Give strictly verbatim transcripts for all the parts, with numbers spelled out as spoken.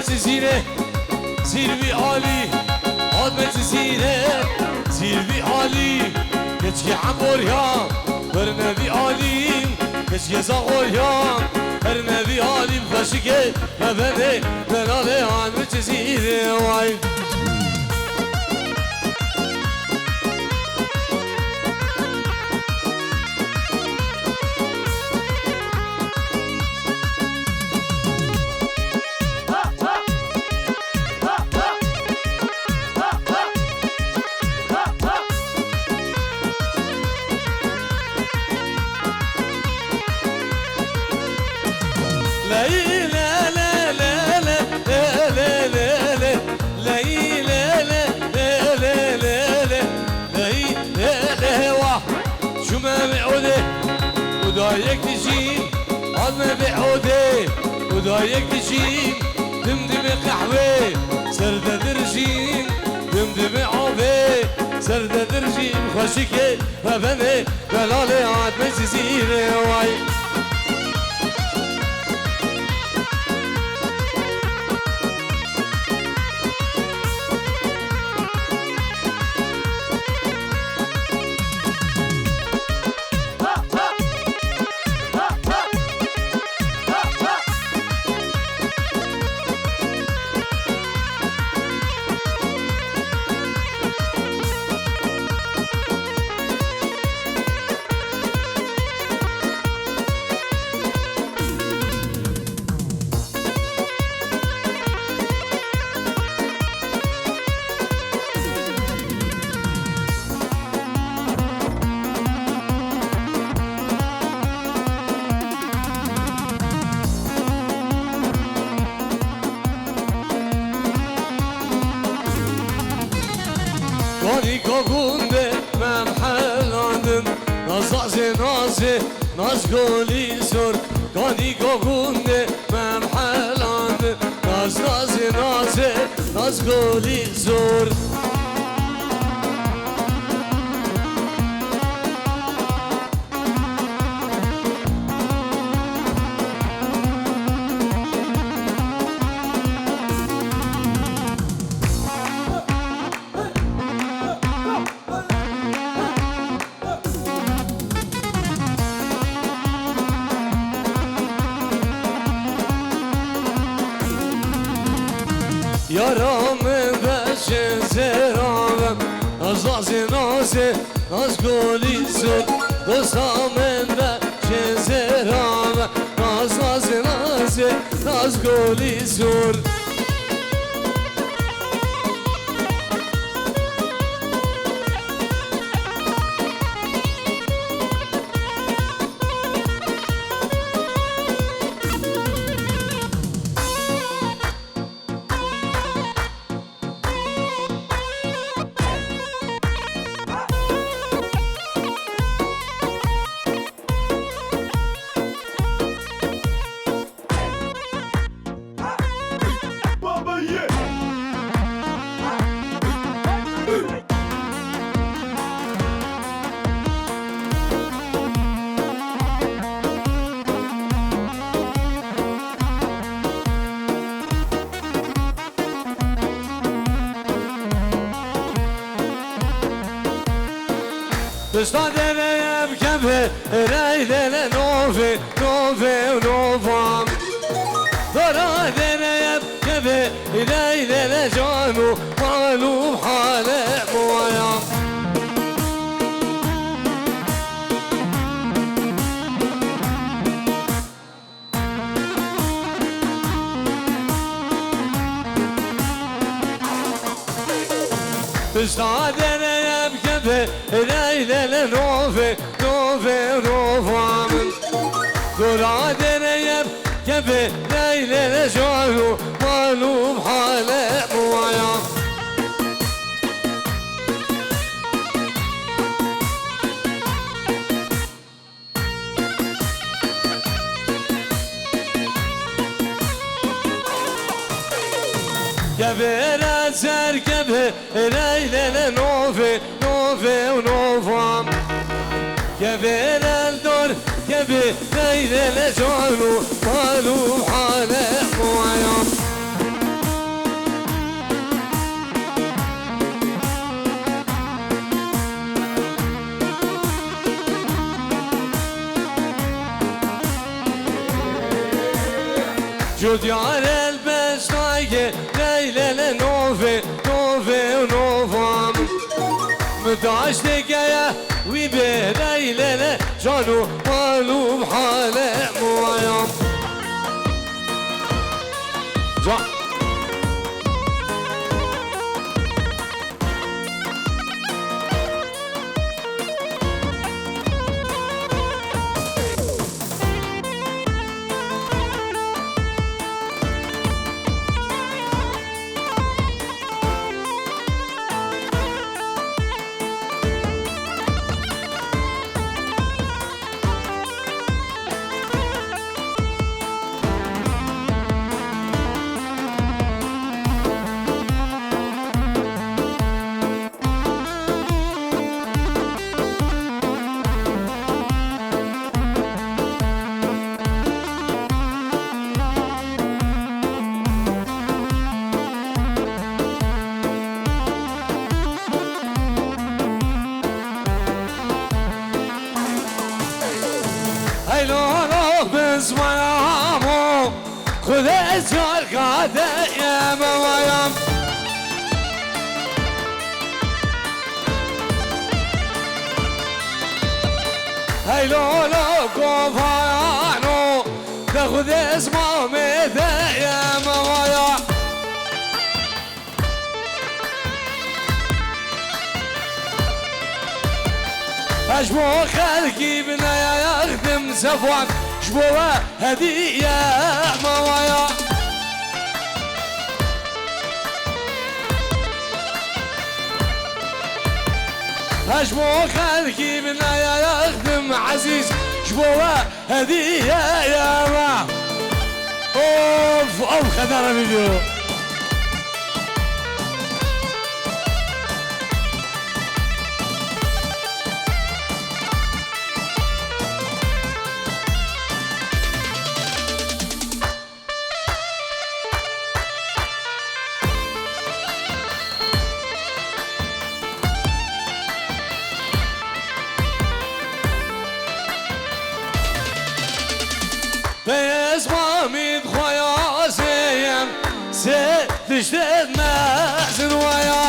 Cizîre, zîrvî alî, Ahmet Cizîre, zîrvî alî, keçkê Emorya, bernevî alî, keçkê Zaxorya, bernevî alî, xweşikê, bebenê, belalê Ahmet Cizîre, way. Ley lê lê lê lê lê lê lê lê lê. Ley lê lê lê lê lê lê lê. Ley lê lê wah. Çûme vê odê, û da yek dijîm, hatme vê odê, û da yek dijîm, dim dimê qehwê, ser de dirjîm, dim dimê avê, ser de dirjîm, xweşikê, bebenê, belalê, hatme Cizîrê, way. Kanî ka gundê me em helandin, nazazê nazê, naz golî zor. Kanî ka gundê me em helandin, naz nazê nazê, naz golî zor. Yara min beşê zêra ve, naz nazê nazê, naz golî zor. Dosta min beşê zêra ve, naz nazê nazê, naz golî zor. Pişta dereye bikeve, rey lele nove, nove û nova. Dora dereye bikeve, rey lele can û mal û hale moya. Pişta dereye bikeve, rey lele nove, nove nova min. Dora dereye bikeve, rey lele can û mal û hale moya. Kevêre ser kevê, rey lele nove, nove û nova. Kevêre dor kevê, rey lele can û mal û hale moya. Yo diyar elbestayê leylele nove, nove û nova min. Mi daştê keye wî bê leylele can û mal û hale muayam. Can. Hey lo lo, biz mayamo. Xwedê ez yar xade yeme wayam. Hey lo lo govano, de Xwedê ez mamê de yeme waya. Ez ji bo xelkî binaya yaxdim Sefwan, ji bo we hediye mawaya. Ez ji bo xelkî binaya yaxdim Ezîz, ji bo we hediye ye me. Of, of, xedara video. Beyaz mamî xwaya zeyem, se dişte mezin waya.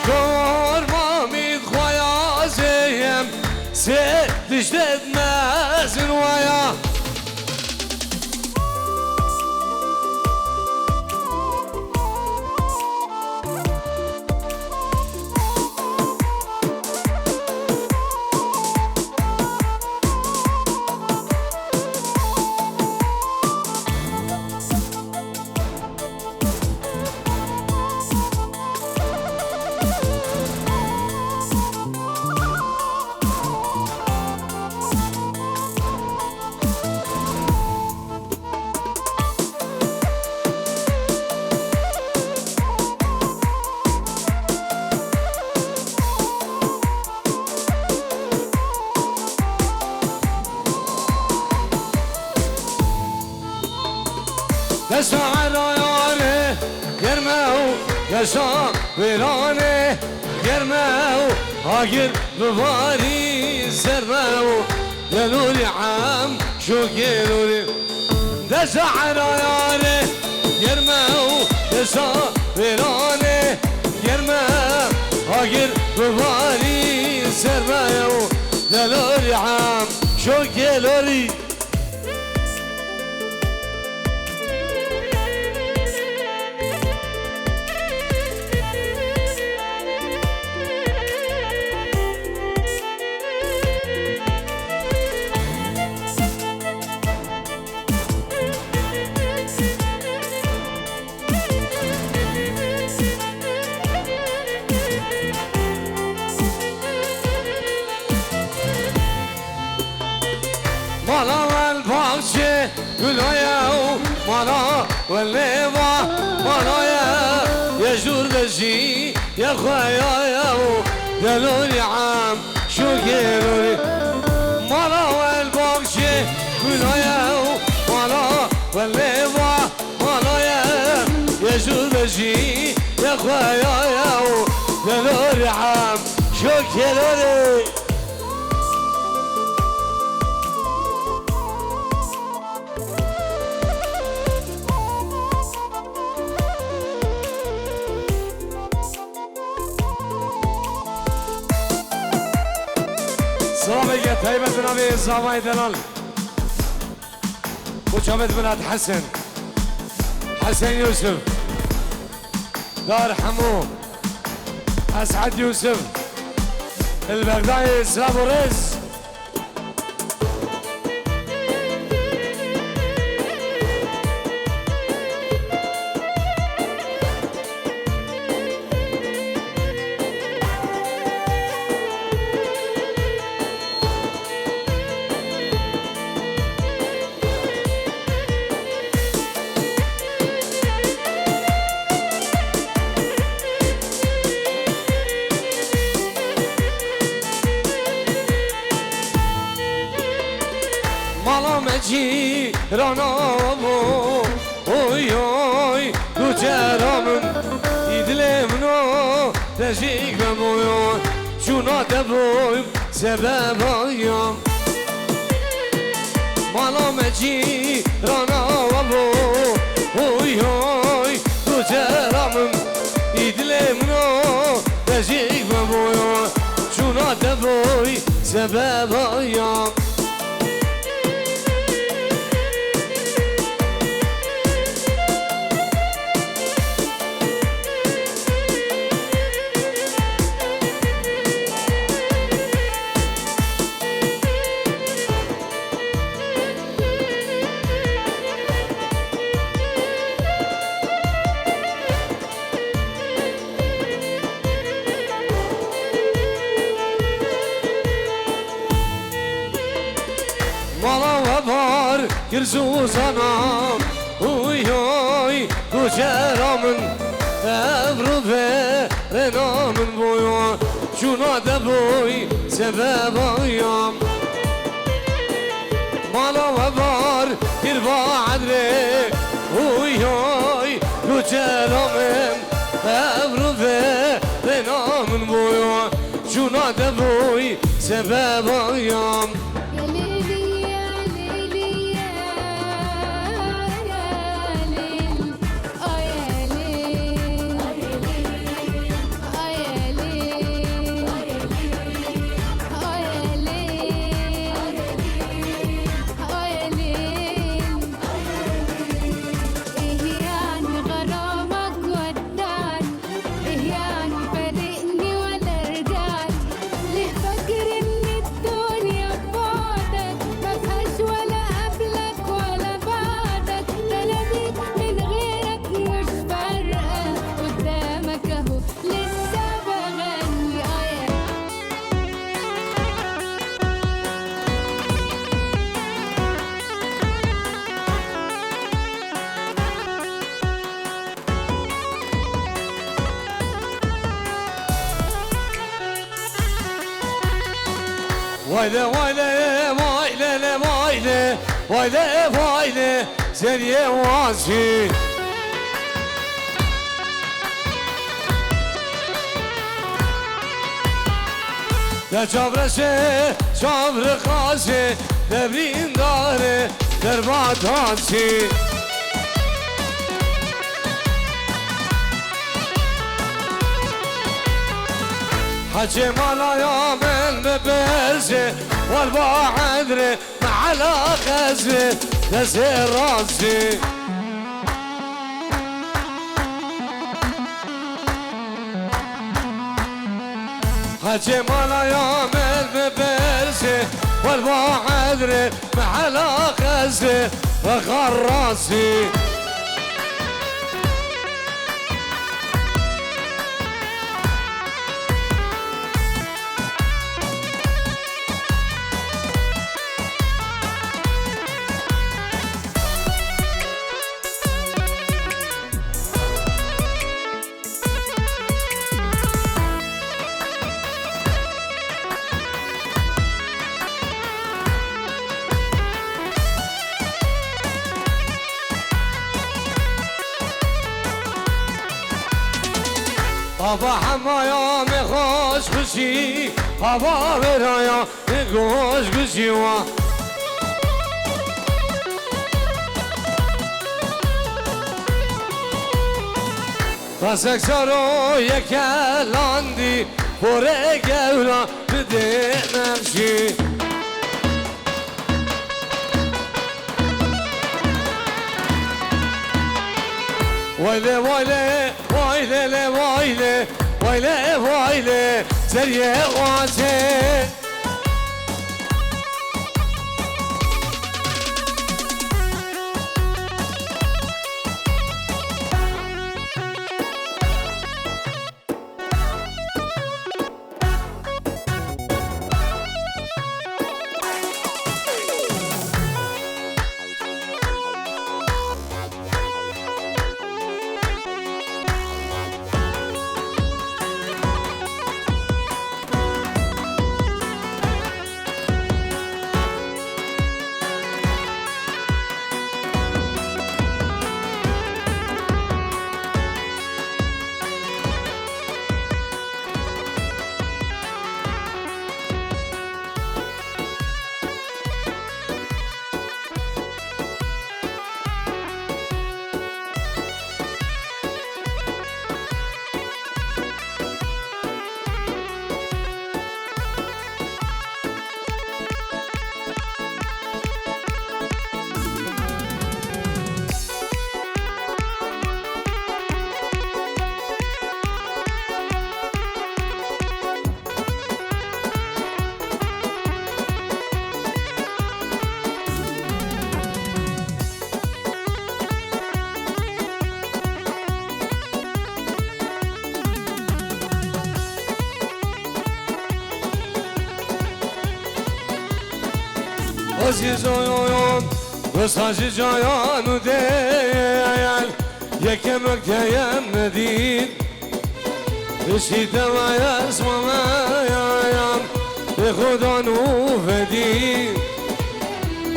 Kor mamî xwaya zeyem, se dişte mezin waya. Desta erayane germe û desta verane germe û agir bivarî serme û delûrî em şokê lûrî. Desta erayane germe û desta verane germe agir bivarî serme û delûrî em şokê lûrî. Mala wel baxçe gulaya û mala wel lêva, mala ye yejûr de jî ye xweyaya û delorî em şûkê lorî. Mala wel baxçe gulaya û mala wel lêva, mala ye yejûr de jî ye xweyaya û delorî em şûkê lorî. Silaveke taybet bi navê Zavayê Delal. Koça me dibin hat Hesen. Hesen Yusuf. Dar Hemo. Esad Yusuf. El Bexdayê silav û rêz. Mala me cîrana bû, oy, oy, tu cara min, î dilê min o, te jî gem oy, oy, çûna te bû, sebeba ya. Mala me cîrana we bû, oy, oy, tu cara min, î dilê min o, te jî gem oy, oy, çûna te bû, sebeba ya. Mala we bar kir zûzana, uy, uy, tu cara min, evro ve rêna min boy, çûna te boy, sebeba ya. Mala we bar kir va edrê, uy, uy, tu cara min, evro ve rêna min boy, çûna te boy, sebeba ya. إيه يعني فارقني ولا رجعت؟ ليه فاكر إن الدنيا ببعدك؟ ما فيهاش ولا قبلك ولا بعدك، ده أنا بيك من غيرك مش فارقة، قدامك أهو لسه بغني، آه يا. Vay le, vay le, vay le, le, vay le, vay le, vay le, Zeriyê Wazî. De çavreşê, çavriqasê, de birîndarê, derbatazî. Hecê malaya min bi berzê, wal ba edrê, me ala qezê, dezê razê. Hecê malaya min bi berzê, wal ba edrê, me ala qezê, xarrazî. Ava hemaya me xweş xweşî, ava veraya me goş goşî wa. Qasek saro yeke landî, xore gewra bi Dê nexşî. Wayle, wayle, wayle le, wayle, wayle, wayle, seriyê oazê. Azîz oyoyon, dosta ji cayan û deyel, yekemek heye me dîn. Piştî te me ez mameyan, bê xudan û vedî.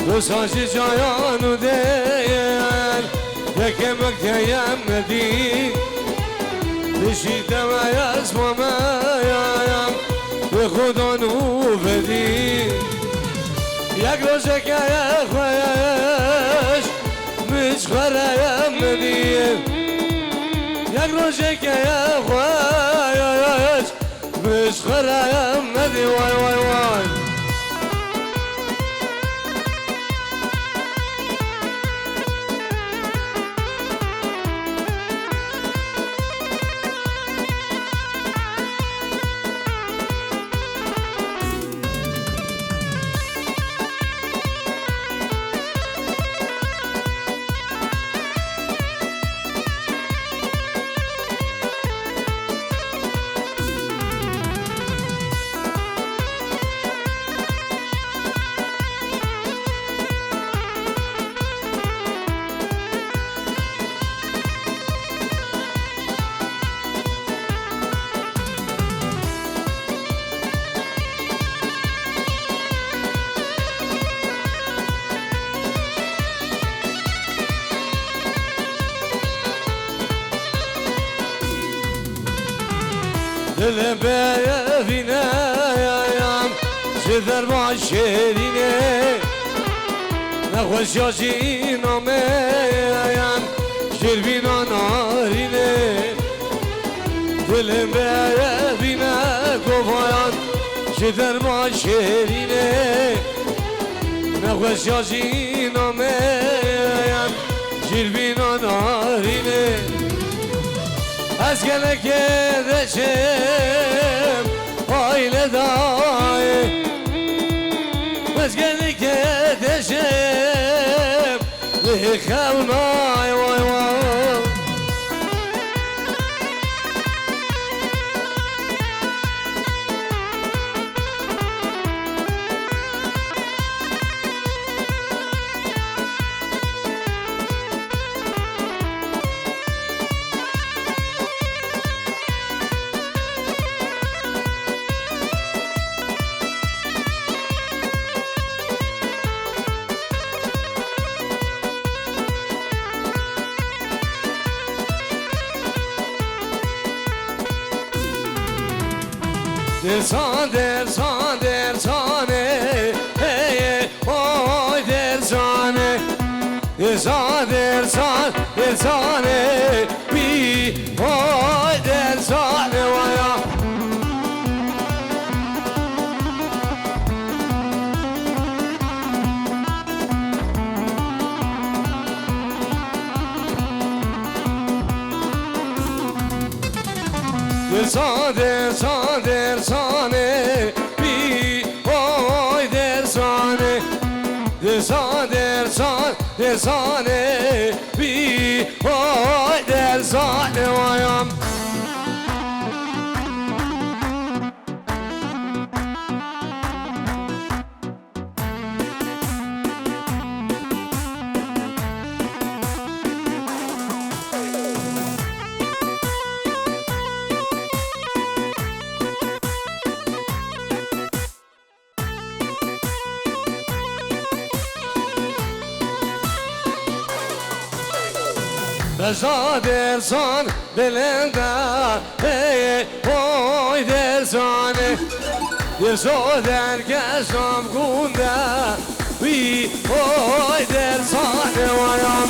Dosta ji cayan û deyel, yekemek heye me dîn. Piştî te me ez mameyan, bê xudan û vedî. Yek rojeke ye xweş, min ji xwe re ye me dî. Yek rojeke ye xweş, min ji xwe re ye me dî. Way, way, way. Dilê bêvîne yan ji derman şêrînê, nexweşiya jîna me yan ji ribîna narînê. Dilê bêvîne govayan ji derman şêrînê, nexweşiya jîna me yan ji ribîna narînê. Ez gelekê deşim aile dayê. Ez gelekê deşim lê xewnay, way, way. Dersan, dersan, dersanê, hey, hey, oy dersanê. Dersan, dersan, dersanê, bi, oy dersanê, waya. Dersan, dersan, dersanê bî, oy dersanê. Dersan, dersan, dersanê bî, oy dersanê wayam. Beza dersan bilind e, hey, oy dersanê. Yirso derges nam gund e, wî, oy dersanê wayam.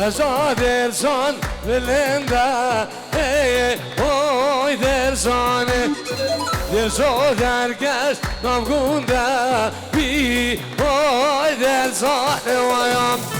Eza dersan bilind e, hey, oy dersanê. Derso derges nam gund e, bî, oy dersanê wayam.